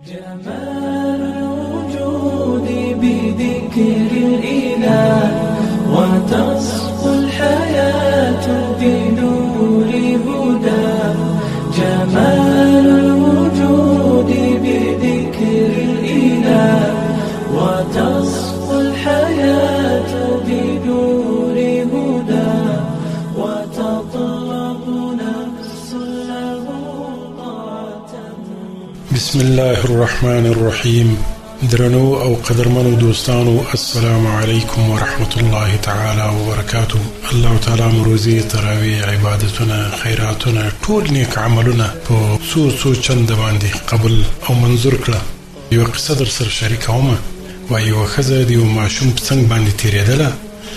جمال الوجود بذكر الإله، وتصفو الحياة بنور هدى. جمال الوجود بذكر الإله، وتصفو الحياة بنور هدى، وتطلب نفس له طاعة. بسم الله الرحمن الرحیم. درنو او قدرمنو دوستانو، السلام علیکم ورحمت الله تعالی وبرکاته. الله تعالی مو روزي، تراویح، عبادتونه، خیراتونه، ټول نیک عملونه په څو څو چنده باندې قبول او منظور کړه. یوه قصه در سره شریکوم. وایي یوه ښځه د یو ماشوم په څنګ باندې تېرېدله.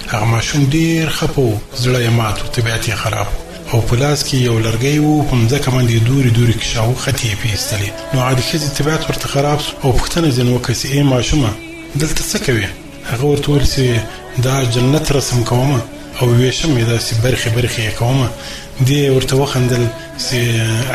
هغه ماشوم ډېر خپه و، زړه یې مات و، طبیعت یې خراب و، او په لاس کې یو لرګی و، په مځکه باندې یې دورې دورې کشاوه، خطې یې پرې ایستلې. نو هغه د ښځې طبیعت ورته خراب شو او پوښتنه یې ځینې وکړه چې ای ماشومه، دلته څه کوې؟ هغه ورته وویل چې دا جنت رسم کومه او ویشم یې، داسې برخې برخې یې کومه. دې ورته وخندل چې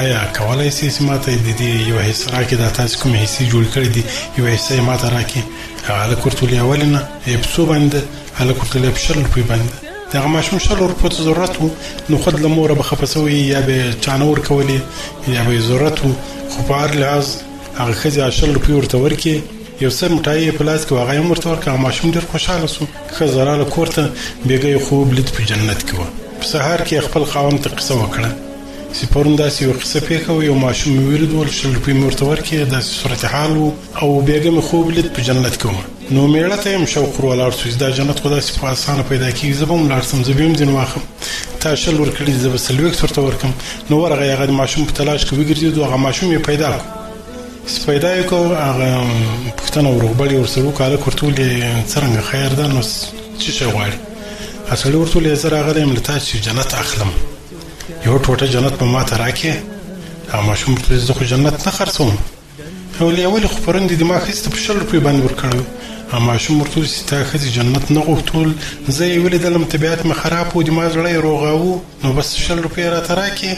ایا کولی شئ چې ماته د دې یوه حصه راکړې؟ دا تاسې کومې حصې جوړې کړې دي، یوه حصه یې ماته راکړې. هغه هلک ورته وویل ولې نه، یې په څو باندې ده؟ هلک ورته وویل په 20 روپۍ باندې ده. د هغه ماشوم 20 روپو ته ضرورت و، نو خود له موره به خفه شوی، یا به یې چا نه ورکولې، یا به یې ضرورت و. خو په هر لحاظ هغه ښځې هغه 20 روپۍ ورته ورکړې، یو څه مټایي یې په لاس کې وه، هغه یې هم ورته ورکړه. هغه ماشوم ډېر خوشحاله شو. ښځه راغله کور ته، بېګا یې خوب لید په جنت کې وه. په سهار کې یې خپل خاوند ته قصه وکړه چې پرون داسې یوه قصه پېښه وه، یو ماشوم مې ولید ول، 20 روپۍ مې ورته ورکړې، داسې صورتحال و، او بېګا مې خوب لید په جنت کې وه. نو مېړه ته یې هم شوق ور ولاړ شو چې دا جنت خو داسې په اسانه پیدا کېږي، زه به هم لاړ شم، زه به هم ځینې واخلم. تا 20 ورکړي دي، زه به 40 ورته ورکړم. نو ورغی، هغه د ماشوم په تلاش کې وګرځېدو، هغه ماشوم یې پیدا کړو. چې پیدا یې کړو، هغه پوښتنه روغبړ یې ورسره وکړه. هلک ورته وویل څرنګه خیر ده، نو څه شی غواړې؟ هغه سړي ورته وویل زه راغلی یم له تا چې جنت اخلم، یوه ټوټه جنت به ماته راکړې. هغه ماشوم ورته وویل زه خو جنت نه خرڅوم. ویل ولې؟ خو پرون دې ما ښځې ته په 20 روپۍ باندې ورکړی و. هغه ماشوم ورته وویل چې تا ښځې جنت نه غوښتول، زه یې ولیدلم، طبیعت مې خراب و، د ما زړه یې روغاوه، نو بس 20 روپۍ یې راته راکړې.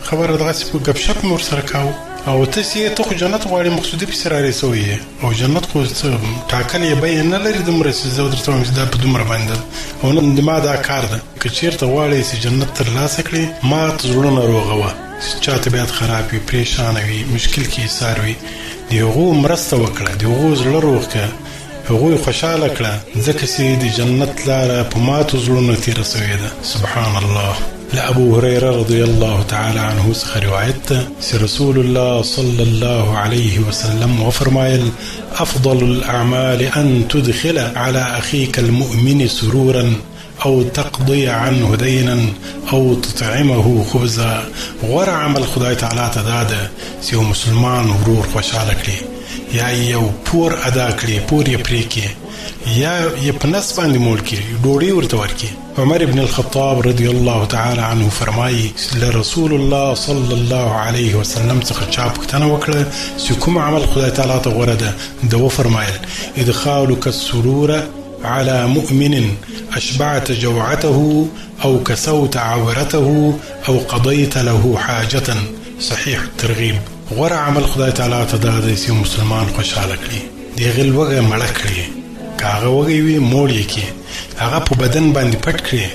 خبره دغسې په ګپ شپ مې ورسره کاوه. او ته چې ته خو جنت غواړې، مقصودي پسې رارې شوی یې، او جنت خو څه ټاکلې بیه نه لري دومره چې زه درته وایم چې دا په دومره باندې ده، او نن د ما دا کار ده. که چېرته غواړې چې جنت ترلاسه کړې، مات زړونه روغوه. چې چا طبیعت خراب وي، پریشانه وي، مشکل کې ایسار وي، د هغو مرسته وکړه، د هغو زړه روغ کړه، هغوی خوشحاله کړه، ځکه چې د جنت لاره په ماتو زړونو تېره شوې ده. سبحان الله. له ابو هريره رضی الله تعالی عنه څخه روایت ده چې رسول الله صلی الله علیه وسلم وفرمایل: افضل الاعمال ان تدخل على اخيك المؤمن سرورا او تقضي عنه دينا او تطعمه خبزا. غوره عمل خدای تعالی ته دا ده چې یو مسلمان ورور خوشحاله کړي، یا یو پور ادا کړي، پور یې پرې کړي، یا یې په نس باندې موړ کړي، ډوډۍ ورته ورکړي. عمر بن الخطاب رضی الله تعالی عنه فرمایي له رسول الله صلی الله علیه وسلم څخه چا پوښتنه وکړه چې کوم عمل خدای تعالی ته غوره ده، ده وفرمایل: ادخالک السرور على مؤمن أشبعت جوعته أو كسوت عورته أو قضيت له حاجة. صحیح الترغیب. غوره عمل خدای تعالی ته دا دی چې مسلمان خوشحاله کړي، د هغې لوږه مړه کړي، که هغه وږی وي موړ یې کړي، هغه په بدن باندې پټ کړي،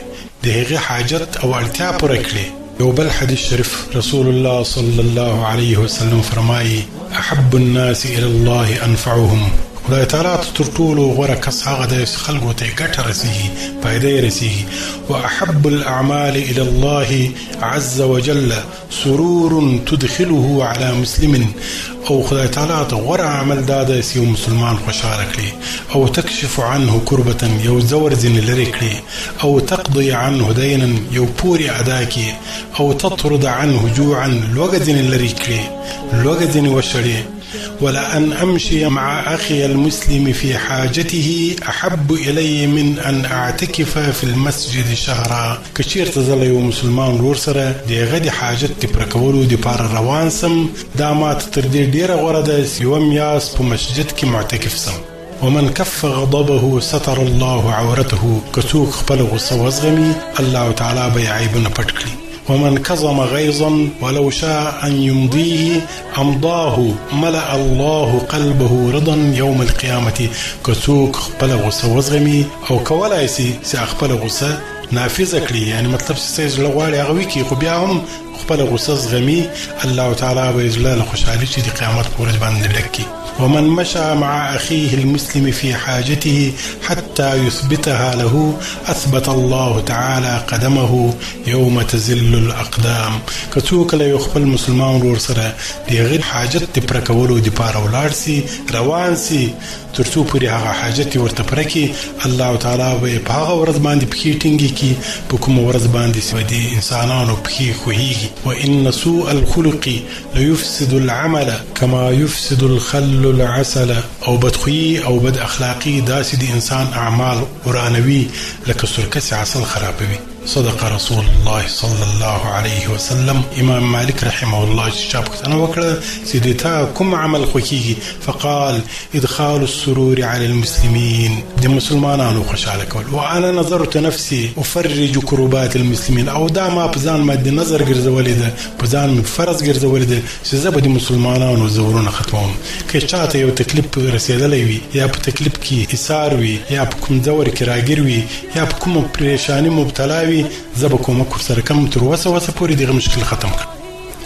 د هغې حاجت او اړتیا پوره کړي. یو بل حدیث شریف رسول الله صلی الله علیه وسلم فرمایي: احب الناس الى الله انفعهم. خدای تعالی ته تر ټولو غوره کس هغه دی چې خلکو ته یې ګټه رسېږي، فایده یې رسېږي. واحب الاعمال الى الله عز وجل سرور تدخله على مسلم. او خدای تعالی ته غوره عمل دا دی چې یو مسلمان خوشحاله کړي، او تکشف عنه کربة، یو ځور ځینې لرې کړي، او تقضي عنه دینا، یو پور یې ادا کړي، او تطرد عنه جوعا، لوږه ځینې لرې کړي، لوږه ځینې وشړي. ولأن أمشي مع أخي المسلم في حاجته أحب إلي من أن أعتكف في المسجد شهرا. که چیرته زه له یو مسلمان ورور سره د هغه د حاجت د پوره کولو دپاره روان سم، دا ماته تر دې ډېره غوره ده چې یوه میاشت په مسجد کې معتکف سم. ومن کف غضبه ستر الله عورته. که څوک خپله غصه وزغمي، الله تعالی به یې عیبونه پټ کړي. ومن كظم غيظا ولو شاء ان يمضيه امضاه ملأ الله قلبه رضا يوم القيامه. که څوک خپله غوسه وزغمي او کولای سي چې خپله غوسه نافذه کړي، یعنی مطلب چې څه زړه غواړي هغه وکړي، خو بیا هم خپله غوسه زغمي، الله تعالی به یې زړه له خوشحالي چې د قیامت په ورځ باندې ډک کړي. ومن مشى مع أخيه المسلم في حاجته حتى يثبتها له أثبت الله تعالى قدمه يوم تزل الأقدام. که څوک له یو خپل مسلمان ورور سره د هغه حاجت د پوره کولو دپاره ولاړ سي، روان سي، تر څو پورې هغه حاجت یې ورته پوره کړي، الله تعالی به یې په هغه ورځ باندې پښې ټینګې کړي په کومه ورځ باندې چې د انسانانو پښې ښویېږي. وإن سوء الخلق ليفسد العمل كما يفسد الخل العسل. او بدخویي او بد اخلاقي داسې د انسان اعمال ورانوي لکه سرکه چې عسل خرابوي. صدق رسول الله صلی الله علیه وسلم. امام مالک رحمه الله چې چا پوښتنه وکړه چې د تا کوم عمل خوښیږي، فقال ادخال السرور على المسلمين، د مسلمانانو خوشحاله کول. وانا نظرت نفسي افرج كربات المسلمين، او دا ما په ځان مد نظر ګرځولې ده، په ځان مې فرض ګرځولې ده چې زه به د مسلمانانو ځورونه ختموم. که چاته یو تکلیف رسېدلی وي، یا په تکلیف کې ایثار وي، یا په کوم ځور کې راګیر وي، یا په کومه پریشاني مبتلا وي، زه به کومک ورسره کوم تر وسه وسه پورې دغه مشکل ختم کړم.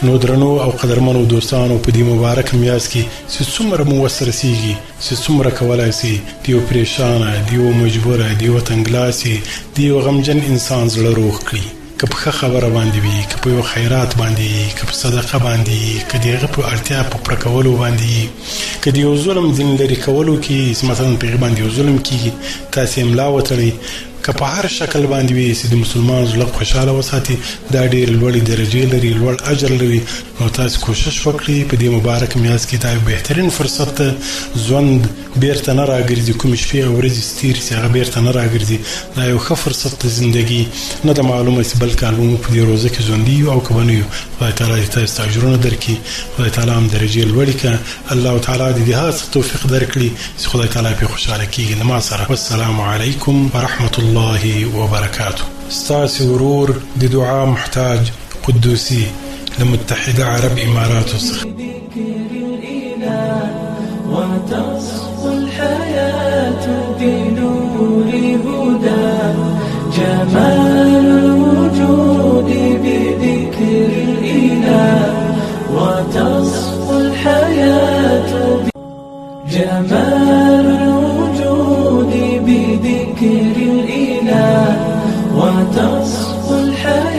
نو درنو او قدرمنو دوستانو، په دې مبارک میاشت کې چې څومره مو وس رسېږي، چې څومره کولای سي د یو پریشانه، د یو مجبوره، د یو تنګلاسي، د یو غمجن انسان زړه روغ کړي، که په ښه خبره باندې وي، که په یو خیرات باندې وي، که په صدقه باندې وي، که د هغه په اړتیا په پوره کولو باندې وي، که د یو ظلم ځینې لرې کولو کې مثلا په هغه باندې یو ظلم کېږي، تاسې یې ملا وتړئ، که په هر شکل باندې وي چې د مسلمان زړه خوشحاله وساتي، دا ډېرې لوړې درجې لري، لوړ اجر لري. نو تاسو کوشش وکړئ په دې مبارک میاشت کې دا یو بهترین فرصت ده. ژوند بیرته نه راګرځي، کومې شپې او ورځې چې تېرې سي هغه بیرته نه راګرځي. دا یو ښه فرصت ده. زندګي نه ده معلومه چې بل کال به موږ په دې روزه کې ژوندي یو او که به نه یو. خدای تعالی دې تاسو ته اجرونه درکړي، خدای تعالی هم درجې لوړې کړه، الله تعالی دې د هغه څه توفیق درکړي چې خدای تعالی پرې خوشحاله کېږي. له ما سره والسلام علیکم ورحمة الله وبرکاته. ستاسې ورور د دعا محتاج قدوسي له متحده عرب اماراتو څخه. بذكر الإله وتصفو الحياة بنور هدى، جمال الوجود بذكر الإله وتصفو الحياة جمال الوجود بذكر الإله وتصفو الحياة.